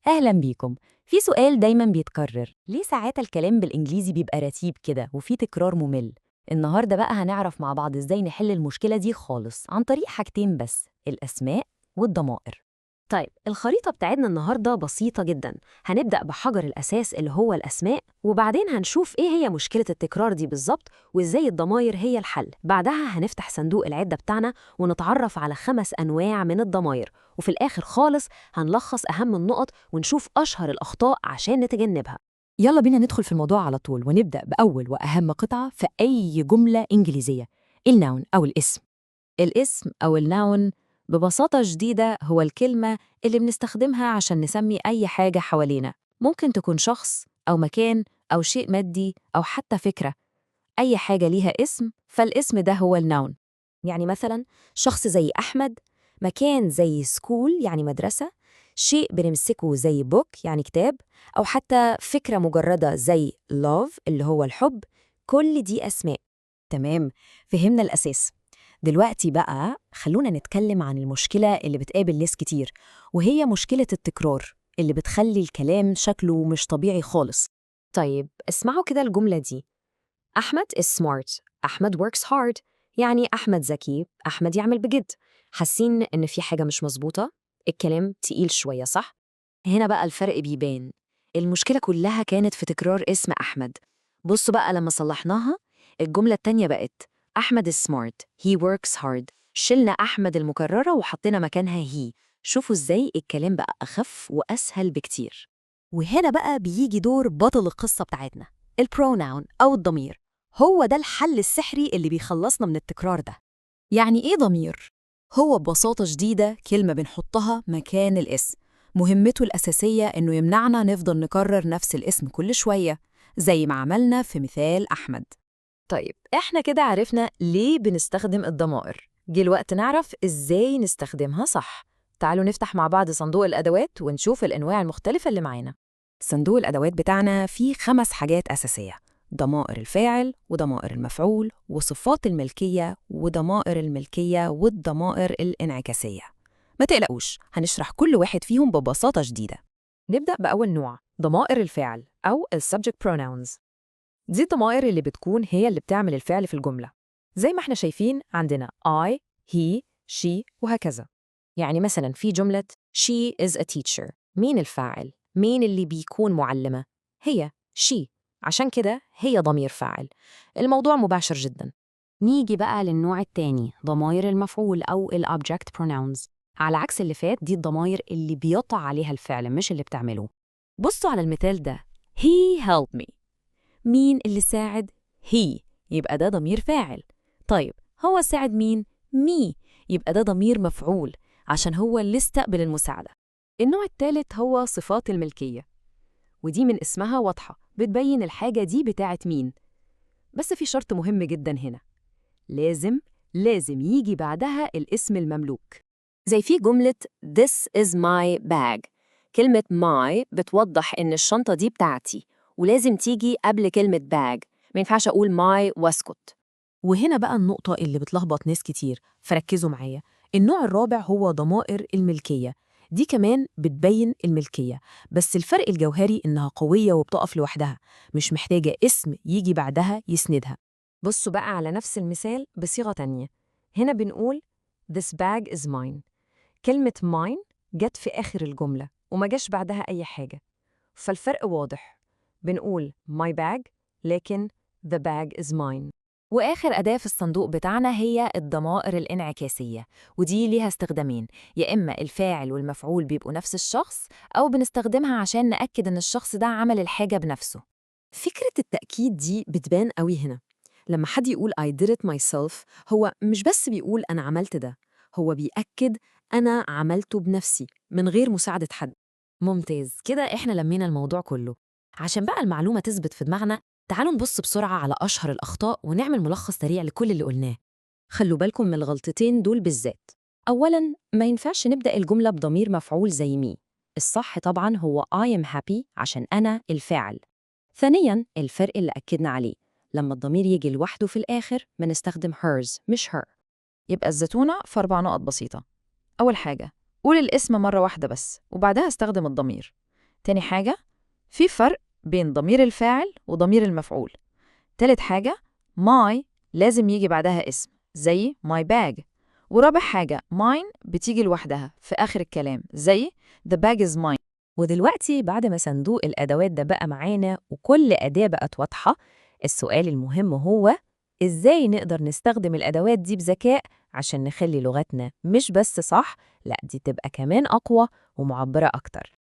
أهلا بيكم. في سؤال دايما بيتكرر، ليه ساعات الكلام بالإنجليزي بيبقى رتيب كده وفي تكرار ممل؟ النهاردة بقى هنعرف مع بعض إزاي نحل المشكلة دي خالص عن طريق حاجتين بس، الأسماء والضمائر. طيب، الخريطة بتاعتنا النهاردة بسيطة جدا. هنبدأ بحجر الأساس اللي هو الأسماء، وبعدين هنشوف إيه هي مشكلة التكرار دي بالظبط وإزاي الضماير هي الحل. بعدها هنفتح صندوق العدة بتاعنا ونتعرف على 5 أنواع من الضماير، وفي الآخر خالص هنلخص أهم النقط ونشوف أشهر الأخطاء عشان نتجنبها. يلا بينا ندخل في الموضوع على طول، ونبدأ بأول وأهم قطعة في أي جملة إنجليزية، ال noun أو الاسم. الاسم أو ال noun ببساطة شديدة هو الكلمة اللي بنستخدمها عشان نسمي أي حاجة حوالينا. ممكن تكون شخص أو مكان أو شيء مادي أو حتى فكرة. أي حاجة ليها اسم فالاسم ده هو ال noun. يعني مثلا شخص زي أحمد، مكان زي school يعني مدرسة، شيء بنمسكه زي book يعني كتاب، أو حتى فكرة مجردة زي love اللي هو الحب. كل دي أسماء. تمام، فهمنا الأساس. دلوقتي بقى خلونا نتكلم عن المشكلة اللي بتقابل ناس كتير، وهي مشكلة التكرار اللي بتخلي الكلام شكله مش طبيعي خالص. طيب، اسمعوا كده الجملة دي: أحمد is smart، أحمد works hard. يعني أحمد ذكي، أحمد يعمل بجد. حاسين إن في حاجة مش مظبوطة؟ الكلام تقيل شوية، صح؟ هنا بقى الفرق بيبان. المشكلة كلها كانت في تكرار اسم أحمد. بصوا بقى لما صلحناها، الجملة التانية بقت أحمد is smart، he works hard. شلنا أحمد المكررة وحطينا مكانها he. شوفوا إزاي الكلام بقى أخف وأسهل بكتير. وهنا بقى بيجي دور بطل القصة بتاعتنا، ال pronoun أو الضمير. هو ده الحل السحري اللي بيخلصنا من التكرار ده. يعني إيه ضمير؟ هو ببساطة شديدة كلمة بنحطها مكان الاسم. مهمته الأساسية إنه يمنعنا نفضل نكرر نفس الاسم كل شوية، زي ما عملنا في مثال أحمد. طيب، إحنا كده عرفنا ليه بنستخدم الضمائر. جه الوقت نعرف إزاي نستخدمها صح. تعالوا نفتح مع بعض صندوق الأدوات ونشوف الأنواع المختلفة اللي معانا. صندوق الأدوات بتاعنا فيه 5 حاجات أساسية: ضمائر الفاعل وضمائر المفعول وصفات الملكية وضمائر الملكية والضمائر الانعكاسية. ما تقلقوش، هنشرح كل واحد فيهم ببساطة شديدة. نبدأ بأول نوع، ضمائر الفاعل أو ال subject pronouns. دي الضمائر اللي بتكون هي اللي بتعمل الفعل في الجملة. زي ما احنا شايفين عندنا I، he، she وهكذا. يعني مثلا في جملة she is a teacher، مين الفاعل؟ مين اللي بيكون معلمة؟ هي she، عشان كده هي ضمير فاعل. الموضوع مباشر جدا. نيجي بقى للنوع التاني، ضمائر المفعول أو ال object pronouns. على عكس اللي فات، دي الضمائر اللي بيقع عليها الفعل مش اللي بتعمله. بصوا على المثال ده، he helped me. مين اللي ساعد؟ he، يبقى ده ضمير فاعل. طيب هو ساعد مين؟ me، يبقى ده ضمير مفعول عشان هو اللي استقبل المساعدة. النوع الثالث هو صفات الملكية، ودي من اسمها واضحة، بتبين الحاجة دي بتاعت مين. بس في شرط مهم جدا هنا، لازم يجي بعدها الاسم المملوك. زي في جملة This is my bag. كلمة my بتوضح إن الشنطة دي بتاعتي، ولازم تيجي قبل كلمة bag. ما ينفعش أقول my واسكت. وهنا بقى النقطة اللي بتلخبط ناس كتير، فركزوا معايا. النوع الرابع هو ضمائر الملكية. دي كمان بتبين الملكية، بس الفرق الجوهري إنها قوية وبتقف لوحدها، مش محتاجة اسم يجي بعدها يسندها. بصوا بقى على نفس المثال بصيغة تانية. هنا بنقول This bag is mine. كلمة mine جت في آخر الجملة وما جاش بعدها أي حاجة، فالفرق واضح. بنقول my bag، لكن the bag is mine. وآخر أداة في الصندوق بتاعنا هي الضمائر الانعكاسية، ودي ليها استخدامين: يا إما الفاعل والمفعول بيبقوا نفس الشخص، أو بنستخدمها عشان نأكد إن الشخص ده عمل الحاجة بنفسه. فكرة التأكيد دي بتبان قوي هنا. لما حد يقول I did it myself، هو مش بس بيقول أنا عملت ده، هو بيأكد أنا عملته بنفسي من غير مساعدة حد. ممتاز، كده إحنا لمينا الموضوع كله. عشان بقى المعلومة تثبت في دماغنا، تعالوا نبص بسرعة على أشهر الأخطاء ونعمل ملخص سريع لكل اللي قلناه. خلوا بالكم من الغلطتين دول بالذات. أولاً، ما ينفعش نبدأ الجملة بضمير مفعول زي me. الصح طبعاً هو I am happy عشان أنا الفاعل. ثانياً، الفرق اللي أكدنا عليه، لما الضمير يجي لوحده في الآخر بنستخدم hers مش her. يبقى الزتونة في 4 نقط بسيطة. أول حاجة، قول الاسم مرة واحدة بس وبعدها استخدم الضمير. تاني حاجة، في فرق بين ضمير الفاعل وضمير المفعول. تالت حاجة، my لازم يجي بعدها اسم زي my bag. ورابع حاجة، mine بتيجي لوحدها في آخر الكلام زي the bag is mine. ودلوقتي بعد ما صندوق الأدوات ده بقى معانا وكل أداة بقت واضحة، السؤال المهم هو إزاي نقدر نستخدم الأدوات دي بذكاء عشان نخلي لغتنا مش بس صح، لأ دي تبقى كمان أقوى ومعبرة أكتر.